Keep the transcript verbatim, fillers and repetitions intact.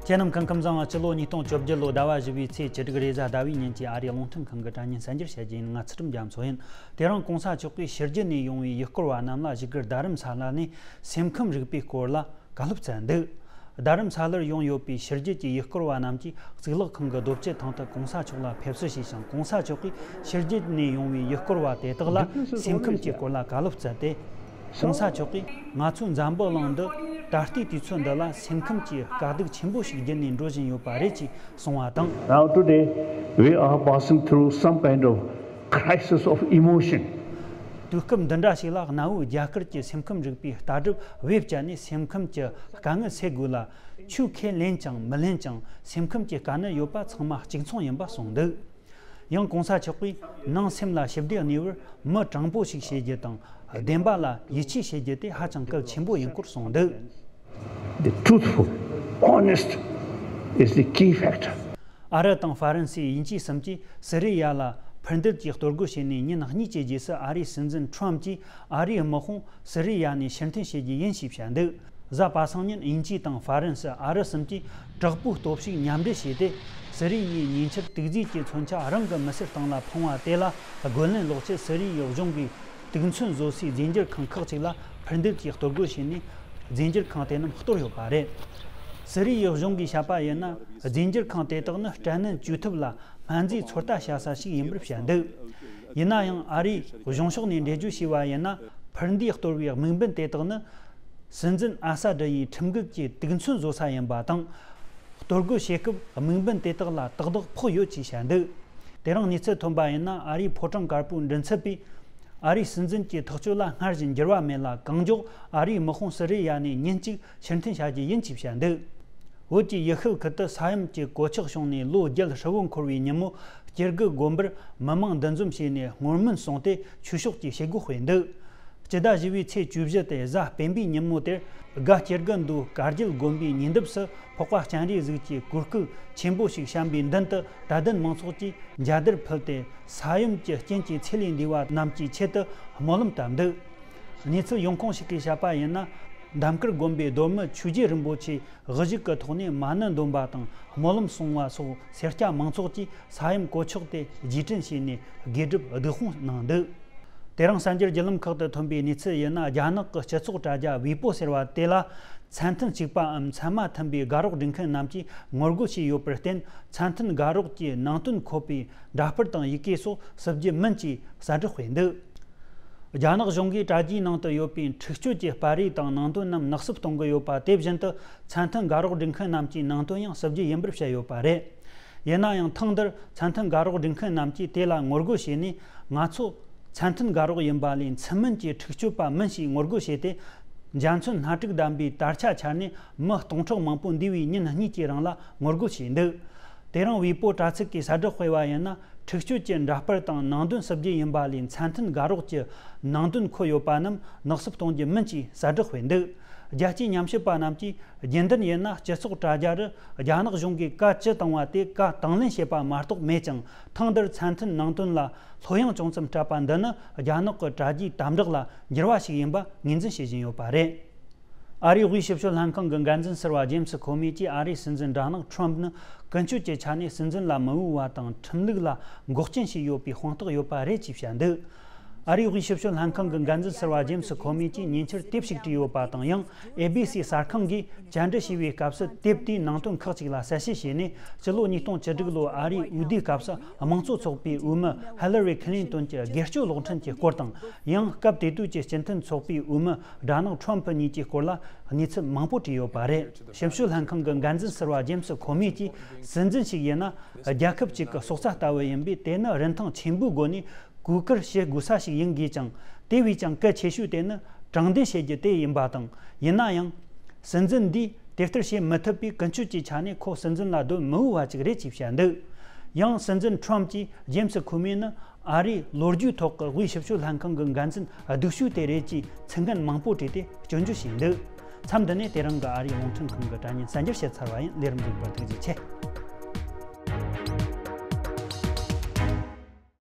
ཁྱེད་རྣམས་སྐུ་ཁམས་བཟང་། སྤྱི་ལོ་ཉིས་སྟོང་བཅོ་བརྒྱད་ལོ་ཟླ་བ་བཞི་པའི་ཚེས་བཅུ་དྲུག་རེས་གཟའ་ཟླ་བའི་ཉིན་གྱི་ཨ་རིའི་རླུང་འཕྲིན་ཁང་གི་དྲ་བརྙན་གསར་འགྱུར་བཤད་རྒྱུ་ཡིན། ང་ཚུལ་ཁྲིམས་རྒྱ་མཚོ་ཡིན། དེ་རིང་གོང་ས་མཆོག་གིས་ཕྱི་རྒྱལ་ནས་ཡོང་བའི་ཡུལ་སྐོར་བ་རྣམས་ལ་བཞུགས་སྒར་རྡ་རམ་ས་ལ་ནས་སེམས་ཁམས་རིག་པའི་སྐོར་ལ་བཀའ་སློབ་སྩལ་འདུག་རྡ་རམ་ས་ལར་ཡོང་ཡོད་པའི་ཕྱི་རྒྱལ་གྱི་ཡུལ་སྐོར་བ་རྣམས་ཀྱིས་གཙུག་ལག་ཁང་གི་རྡོ་སྐྱེས་ཐང་དུ་གོང་ས་མཆོག་ལ་ཕེབས་བསུ་ཞུས་ཤིང་། གོང་ས་མཆོག་གིས་ཕྱི་རྒྱལ་ནས་ཡོང་བའི་ཡུལ་སྐོར་བ་དེ་དག་ལ་སེམས་ཁམས་ཀྱི་སྐོར་ལ་བཀའ་སློབ་སྩལ་ཏེ། གོང་ས་མཆོག་གིས་ང་ཚོའི་འཛམ་བུ་གླིང་འདི་ད་ལྟའི་དུས་ཚོད་འདི་ལ་སེམས་ཁམས་ཀྱི་དཀའ་སྡུག་ཆེན་པོ་ཞིག་བརྒྱུད་ནས་འགྲོ་བཞིན་ཡོད་པ་རེད་ཅེས་གསུངས་པ་དང་། Now today, we are passing through some kind of crisis of emotion. དུས་སྐབས་འདི་འདྲ་ཞིག་ལ་གནའ་བོའི་རྒྱ་གར་གྱི་སེམས་ཁམས་རིག་པའི་ལྟ་གྲུབ་བེད་སྤྱད་ནས་སེམས་ཁམས་ཀྱི་དཀའ་ངལ་སེལ་དགོས་ལ། ཆོས་ཁས་ལེན་ཀྱང་མི་ལེན་ཀྱང་སེམས་ཁམས་ཀྱི་དཀའ་གནད་ཡོད་པ་ཚང་མ་གཅིག་མཚུངས་ཡིན་པ་གསུངས་འདུག་ཡང་གོང་ས་མཆོག་གིས་ནང་སེམས་ལ་ཞི་བདེ་གནས་པར་མི་དྲང་པོ་ཞིག་བྱེད་རྒྱུ་དང་བདེན་པ་ལ་ཡིད་ཆེས་བྱེད་རྒྱུ་དེ་ཧ་ཅང་གལ་ཆེན་པོ་ཡིན་སྐོར་གསུངས་འདུག The truthful, honest is the key factor. ཨ་རི་དང་ཧྥ་རན་སི། དབྱིན་ཇི་གསུམ་གྱིས་སི་རི་ཡ་ལ་འཕུར་མདེལ་གྱི་གཏོར་རྒོལ་བྱས་ནས་ཉིན་གཉིས་ཀྱི་རྗེས་སུ་ཨ་རིའི་སྲིད་འཛིན་ཁྲོམ་གྱིས་ཨ་རིའི་དམག་དཔུང་སི་རི་ཡ་ནས་ཕྱིར་འཐེན་བྱེད་རྒྱུ་ཡིན་ཞེས་བཤད་འདུག་གཟའ་པ་སངས་ཉིན་དབྱིན་ཇི་དང་ཧྥ་རན་སི། ཨ་རི་གསུམ་གྱིས་དྲག་པོའི་སྟོབས་ཤུགས་མཉམ་འབྲེལ་བྱས་ཏེ། སི་རི་ཡའི་ཉེ་ཆར་དུག་རྫས་ཀྱི་མཚོན་ཆ་རང་གི་མི་སེར་སྟེང་ལ་འཕངས་པ་དེ་ལ་རྒོལ་ལན་སློག་ཆེད་སི་རི་ཡའི་གཞུང་གིས་དུག་མཚོན་བཟོ་སའི་རྫས་འགྱུར་ཁང་ཁག་ཅིག་ལ་འཕུར་མདེལ་གྱིས་གཏོར་རྒོལ་བྱས་ནས་རྫས་འགྱུར་ཁང་དེ་རྣམས་གཏོར་ཡོད་པ་རེད། སི་རི་ཡའི་གཞུང་གིས་བཤད་པ་ཡིན་ན། རྫས་འགྱུར་ཁང་དེ་དག་ནི་སྐྲན་ནད་བཅོས་ཐབས་ལ་སྨན་རྫས་ཚོད་ལྟ་བྱ་ས་ཞིག་ཡིན་པར་བཤད་འདུག་ཡིན་ན་ཡང་ཨ་རིའི་གཞུང་ཕྱོགས་ནས་འགྲེལ་བརྗོད་བྱས་པ་ཡིན་ན། འཕུར་མདེལ་གཏོར་བའི་དམིགས་འབེན་དེ་དག་ནི། སྲིད་འཛིན་ཨ་ས་ཌི་ཡི་ཁྲིམས་འགལ་གྱི་དུག་མཚོན་བཟོ་ས་ཡིན་པ་དང་། གཏོར་རྒོལ་བྱེད་སྐབས་དམིགས་འབེན་དེ་དག་ལ་ཏག་ཏག་ཕོག་ཡོད་ཅེས་བཤད་འདུག་དེ་རིང་གནས་ཚུལ་ཐོན་པ་ཡིན་ན། ཨ་རིའི་ཕོ་བྲང་དཀར་པོའི་མགྲིན་ཚབ་པས། ཨ་རིའི་སྲིད་འཛིན་གྱི་ཐག་གཅོད་ལ་སྔར་བཞིན་འགྱུར་བ་མེད་ལ། གང་མགྱོགས་ཨ་རིའི་དམག་དཔུང་སི་རི་ཡ་ནས་ཉིན་གཅིག་ཕྱིར་འཐེན་བྱ་རྒྱུ་ཡིན་ཅེས་བཤད་འདུག་བོད་ཀྱི་ཡུལ་ཤུལ་ཁུལ་དུ་ས་ཡོམ་གྱི་གོད་ཆག་བྱུང་ནས་ལོ་བརྒྱད་ཧྲིལ་བོ་འཁོར་བའི་ཉིན་མོ། སྐྱེ་རྒུ་དགོན་པར་མི་མང་འདུ་འཛོམས་བྱས་ནས་བསྔོ་སྨོན་གསུངས་ཏེ་ཆོས་ཕྱོགས་ཀྱི་བྱེད་སྒོ་སྤེལ་འདུག་སྤྱི་ཟླ་བཞི་པའི་ཚེས་བཅུ་བཞི་སྟེ་གཟའ་སྤེན་པའི་ཉིན་མོ་དེར། དགའ་སྐྱེ་རྒུ་མདོའི་དཀར་རྒྱལ་དགོན་པའི་ཉེ་འདབས་སུ་ཕོག་པ་སྤྱན་རས་གཟིགས་ཀྱི་གོར་སྐུ་ཆེན་པོ་ཞིག་བཤམས་པའི་མདུན་དུ། དད་ལྡན་མང་ཚོགས་ཀྱིས་མཇལ་དར་ཕུལ་ཏེ། ས་ཡོམ་གྱི་རྐྱེན་གྱིས་ཚེ་ལས་འདས་པ་རྣམས་ཀྱི་ཆེད་དུ་སྨོན་ལམ་བཏབ་འདུག་གནས་ཚུལ་ཡོང་ཁུངས་ཤིག་གིས་བཤད་པ་ཡིན་ན། འདམ་དཀར་དགོན་པའི་མདོ་མི་ཆོས་རྗེ་རིན་པོ་ཆེ་དབུ་བཞུགས་ཀྱི་ཐོག་ནས་མ་ཎི་འདོན་པ་དང་སྨོན་ལམ་གསུང་བ་སོགས་སེར་སྐྱ་མང་ཚོགས་ཀྱིས་ས་ཡོམ་གོད་ཆག་དེ་རྗེས་དྲན་བྱས་ནས་དགེ་སྒྲུབ་སྡིག་སྤོང་གནང་འདུག་དེ་རིང་གསར་འགྱུར་བརྒྱུད་ལམ་ཁག་ཏུ་ཐོན་པའི་གནས་ཚུལ་ཡིན་ན། རྒྱ་ནག་གི་སྤྱི་ཚོགས་དྲ་རྒྱ་ཝེ་པོ་ཟེར་བ་དེ་ལ། མཚན་མཐུན་གཅིག་པའམ་མཚན་མ་མཐུན་པའི་དགའ་རོགས་སྒྲིག་མཁན་རྣམས་ཀྱིས་ངོ་རྒོལ་བྱས་ཡོད་པར་བརྟེན། མཚན་མཐུན་དགའ་རོགས་ཀྱི་ནང་དོན་འཁོད་པའི་འདྲ་པར་དང་ཡི་གེ་སོགས་བསུབ་རྒྱུ་མིན་ཅེས་གསལ་བསྒྲགས་སྤེལ་འདུག་རྒྱ་ནག་གཞུང་གིས་དྲ་རྒྱའི་ནང་དུ་ཡོད་པའི་འཁྲིག་སྤྱོད་ཀྱི་པར་རིས་དང་ནང་དོན་རྣམས་ནག་བསུབ་གཏོང་གི་ཡོད་པ་དེ་བཞིན་དུ། མཚན་མཐུན་དགའ་རོགས་སྒྲིག་མཁན་རྣམས་ཀྱི་ནང་དོན་ཡང་བསུབ་རྒྱུ་ཡིན་པར་བཤད་ཡོད་པ་རེད། ཡིན་ན་ཡང་ཐེངས་འདིར་མཚན་མཐུན་དགའ་རོགས་སྒྲིག་མཁན་རྣམས་ཀྱིས་དེ་ལ་ངོ་རྒོལ་བྱས་ནས། ང་ཚོ་མཚན་མཐུན་དགའ་རོགས་ཡིན་པ་ལས་མཚན་སྨན་གྱི་འཁྲིག་སྤྱོད་པ་མིན་ཞེས་ངོ་རྒོལ་བྱས་ཏེ། འཇའ་ཚོན་སྣ་དྲུག་ལྡན་པའི་དར་ཆ་འཕྱར་ནས་མི་སྟོང་ཕྲག་མང་པོ་འདས་པའི་ཉིན་གཉིས་ཀྱི་རིང་ལ་ངོ་རྒོལ་བྱས་འདུག་དེ་རིང་ཝེ་པོ་དྲ་ཚིགས་ཀྱིས་གསལ་བསྒྲགས་སྤེལ་བ་ཡིན་ན། འཁྲིག་སྤྱོད་ཀྱི་འདྲ་པར་དང་ནང་དོན་བསུབ་རྒྱུ་ཡིན་པ་ལས། མཚན་མཐུན་དགའ་རོགས་ཀྱི་ནང་དོན་འཁོད་ཡོད་པ་རྣམས་ནག་བསུབ་གཏོང་རྒྱུ་མིན་ཅེས་གསལ་བསྒྲགས་སྤེལ་འདུག་རྒྱལ་སྤྱིའི་ཉམས་ཞིབ་པ་རྣམས་ཀྱིས། རྒྱུན་ལྡན་ཡིན་ན་སྤྱི་ཚོགས་དྲ་རྒྱ་རུ་རྒྱ་ནག་གཞུང་གིས་བཀའ་ཅི་བཏང་བ་དེ་བཀའ་དང་ལེན་བྱེད་པ་མ་གཏོགས་མེད་ཀྱང་། ཐེངས་འདིར་མཚན་མཐུན་ནང་དོན་ལ་ལྷོད་ཡངས་ཅུང་ཙམ་སྤྲད་པ་འདི་ནི། རྒྱ་ནག་གི་དྲ་རྒྱའི་དམ་དྲག་ལ་འགྱུར་བ་ཞིག་ཡིན་པ་ངོས་འཛིན་བྱེད་བཞིན་ཡོད་པ་རེད། ཨ་རིའི་དབུས་ཞིབ་དཔྱོད་ལྷན་ཁང་གི་འགན་འཛིན་ཟུར་པ་ཇེམ་སི་ཁོ་མི་གྱིས། ཨ་རིའི་སྲིད་འཛིན་ཌོ་ནལ་ཁྲོམ་ནི་ཀུན་སྤྱོད་ཀྱི་ཆ་ནས་སྲིད་འཛིན་ལ་མི་འོས་པ་དང་། ཁྲིམས་ལུགས་ལ་འགོག་རྐྱེན་བྱས་ཡོད་པའི་དཔང་རྟགས་ཡོད་པ་རེད་ཅེས་བཤད་འདུག་ཨ་རིའི་དབུས་ཞིབ་དཔྱོད་ལྷན་ཁང་གི་འགན་འཛིན་ཟུར་པ་ཇེམ་སི་ཁོ་མི་གྱིས་ཉེ་ཆར་དེབ་ཞིག་བྲིས་ཡོད་པ་དང་། ཡང་ཨེ་བི་སི་གསར་ཁང་གིས་བཅར་འདྲི་བྱས་པའི་སྐབས་སུ། དེབ་དེའི་ནང་དོན་ཁག་ཅིག་ལ་གསལ་བཤད་བྱས་ནས། སྤྱི་ལོ་ཉིས་སྟོང་བཅུ་དྲུག་ལོའི་ཨ་རིའི་འོས་བསྡུའི་སྐབས་སུ་དམངས་གཙོ་ཚོགས་པའི་འོས་མི་ཧི་ལ་རི་ཁི་ལིན་ཏོན་གྱི་སྒེར་གཅོད་གློག་འཕྲིན་གྱི་སྐོར་དང་། ཡང་སྐབས་དེ་དུས་ཀྱི་སྤྱི་མཐུན་ཚོགས་པའི་འོས་མི་ཌོ་ནལ་ཁྲོམ་ཕུ་གཉིས་ཀྱི་སྐོར་ལ་གནས་ཚུལ་མང་པོ་བྲིས་ཡོད་པ་རེད། ཞིབ་དཔྱོད་ལྷན་ཁང་གི་འགན་འཛིན་ཟུར་པ་ཇེམ་སི་ཁོ་མི་གྱིས། སྲིད་འཛིན་ཞིག་ཡིན་ན་རྒྱལ་ཁབ་ཅིག་གི་སྲོག་རྩ་ལྟ་བུ་ཡིན་པས། དེ་ནི་རིན་ཐང་ཆེན་པོའི་སྒོ་ནས་གུས་བཀུར་བྱེད་དགོས་ས་ཞིག་ཡིན་དགོས་ཀྱང་། དེ་བས་ཀྱང་གལ་ཆེ་ཤོས་དེ་ནི་དྲང་བདེན་བྱེད་རྒྱུ་དེ་ཡིན་པ་དང་། ཡིན་ན་ཡང་། སྲིད་འཛིན་འདིས་དེ་ལྟར་བྱེད་མི་ཐུབ་པས། ཀུན་སྤྱོད་ཀྱི་ཆ་ནས་ཁོ་སྲིད་འཛིན་ལ་གདོན་མི་འོས་པ་ཅིག་རེད་ཅེས་བཤད་འདུག་ཡང་སྲིད་འཛིན་ཁྲོམ་གྱིས་ཇེམ་སི་ཁོ་མི་ནི་ཨ་རིའི་ལོ་རྒྱུས་ཐོག་གི་དབུས་ཞིབ་དཔྱོད་ལྷན་ཁང་གི་འགན་འཛིན་སྡུག་ཤོས་དེ་རེད་ཅེས་ཚིག་འགན་མང་པོ་བྲིས་ཏེ་སྐྱོན་བརྗོད་བྱས་འདུག་མཚམས་འདི་ནས་དེ་རིང་གི་ཨ་རིའི་རླུང་འཕྲིན་ཁང་གི་དྲ་བརྙན་གསར་འགྱུར་བཤད་ཚར་བ་ཡིན། ལས་རིམ་རིག་པར་ཐུགས་རྗེ་ཆེ།